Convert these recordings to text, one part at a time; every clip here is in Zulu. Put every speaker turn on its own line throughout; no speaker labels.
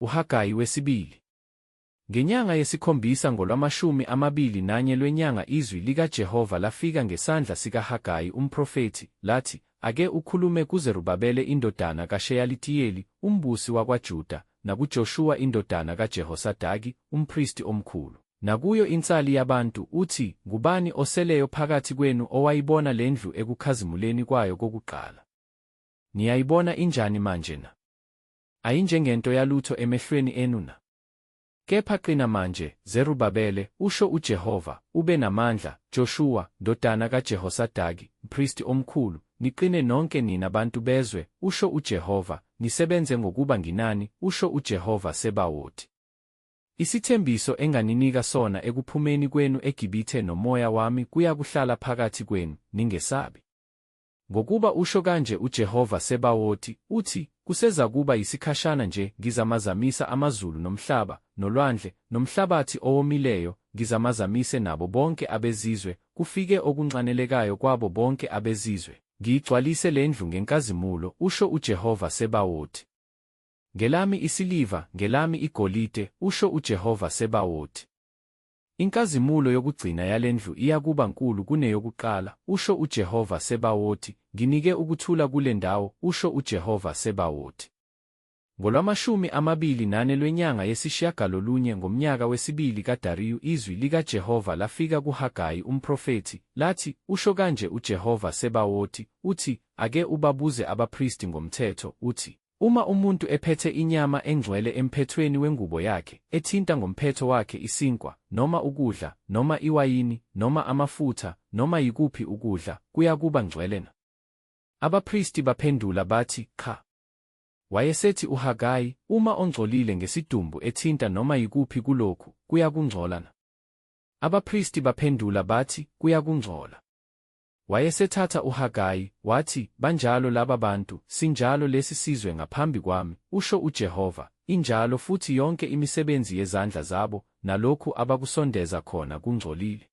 UHagayi wesibili. Ngenyanga yesikhombisa ngolwamashumi amabili nanye lwenyanga izwi likaJehova lafika ngesandla sikaHagayi umprofethi, lathi, Ake ukhulume kuZerubabele indodana kaSheyalitiyeli, umbusi wakwaJuda, nakuJoshuwa indodana kaJehosadaki, umpristi omkhulu, nakuyo insali yabantu, uthi, Ngubani oseleyo phakathi kwenu owayibona le ndlu ekukhazimuleni kwayo kokuqala? Niyayibona injani manje na? Ayinjengento yalutho emehlweni enu na? Kepha qina manje, Zerubabele, usho uJehova, ube namandla, Joshuwa, ndodana kaJehosadaki, mpristi omkhulu, niqine nonke nina bantu bezwe, usho uJehova, nisebenze ngokuba nginani, usho uJehova Sebawoti. Isithembiso enganinika sona ekuphumeni kwenu eGibithe nomoya wami kuyakuhlala phakathi kwenu, ningesabi. Ngokuba usho kanje uJehova Sebawoti, uthi, Kusezakuba yisikhashana nje, ngizamazamisa amazulu nomhlaba, nolwandle, nomhlabathi owomileyo, ngizamazamise nabo bonke abezizwe, kufike okunxanelekayo kwabo bonke abezizwe, ngiyigcwalise le ndlu ngenkazimulo, usho uJehova Sebawoti. Ngelami isiliva, ngelami igolide, usho uJehova Sebawoti. Inkazimulo yokugcina yale ndlu iyakuba nkulu kuneyokuqala, usho uJehova Sebawoti, nginike ukuthula kule ndawo, usho uJehova Sebawoti. Ngolwamashumi amabili nane lwenyanga yesishiyagalolunye ngomnyaka wesibili kaDariyu izwi likaJehova lafika kuHagayi umprofethi, lathi, Usho kanje uJehova Sebawoti, uthi, Ake ubabuze abapristi ngomthetho, uthi, Uma umuntu ephethe inyama engcwele emphethweni wengubo yakhe, ethinta ngomphetho wakhe isinkwa, noma ukudla, noma iwayini, noma amafutha, noma yikuphi ukudla, kuyakuba ngcwele na? Abapristi baphendula bathi, Qha. Wayesethi uHagayi, Uma ongcolile ngesidumbu ethinta noma yikuphi kulokhu, kuyakungcola na? Abapristi baphendula bathi, Kuyakungcola. Wayesethatha uHagayi, wathi, Banjalo laba bantu, sinjalo lesi sizwe ngaphambi kwami, usho uJehova, injalo futhi yonke imisebenzi yezandla zabo, nalokhu abakusondeza khona kungcolile.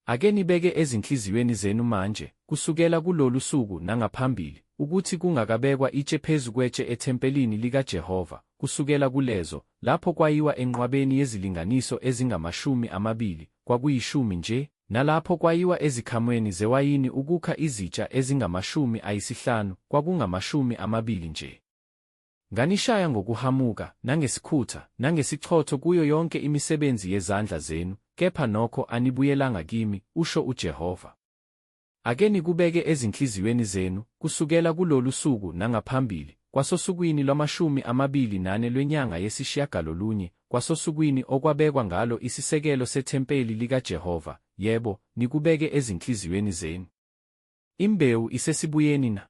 Ake nibeke ezinhliziyweni zenu manje, kusukela kulolu suku nangaphambili, ukuthi kungakabekwa itshe phezu kwetshe ethempelini likaJehova, kusukela kulezo, lapho kwayiwa enqwabeni yezilinganiso ezingamashumi amabili, kwakuyishumi nje, nalapho kwayiwa ezikhamweni zewayini ukukha izitsha ezingamashumi ayisihlanu, kwakungamashumi amabili nje. Nganishaya ngokuhamuka, nangesikhutha, nangesichotho kuyo yonke imisebenzi yezandla zenu, kepha nokho anibuyelanga kimi, usho uJehova. Ake nikubeke ezinhliziyweni zenu, kusukela kulolu suku nangaphambili, kwasosukwini lwamashumi amabili nane lwenyanga yesishiyagalolunye, kwasosukwini okwabekwa ngalo isisekelo sethempeli likaJehova, yebo, nikubeke ezinhliziyweni zenu. Imbewu isesibuyeni na?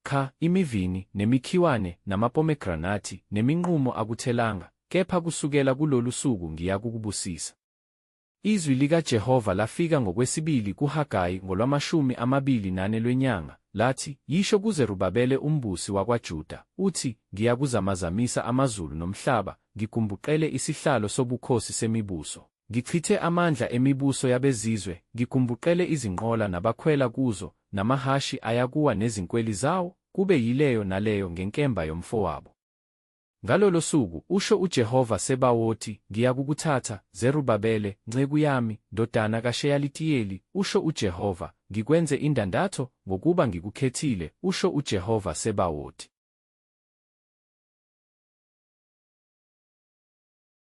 Qha, imivini, nemikhiwane, namapomegranati, neminqumo akuthelanga, kepha kusukela kulolu suku ngiyakukubusisa. Izwi likaJehova lafika ngokwesibili kuHagayi ngolwamashumi amabili nane lwenyanga, lathi, Yisho kuZerubabele umbusi wakwaJuda, uthi, Ngiyakuzamazamisa amazulu nomhlaba, ngigumbuqele isihlalo sobukhosi semibuso, ngichithe amandla emibuso yabezizwe, ngigumbuqele izinqola nabakhwela kuzo, namahhashi ayakuwa nezinkweli zawo, kube yileyo naleyo ngenkemba yomfowabo. Ngalolo suku, usho uJehova Sebawoti, ngiyakukuthatha, Zerubabele, nceku yami, ndodana kaSheyalitiyeli, usho uJehova, ngikwenze indandatho, ngokuba ngikukhethile, usho uJehova Sebawoti.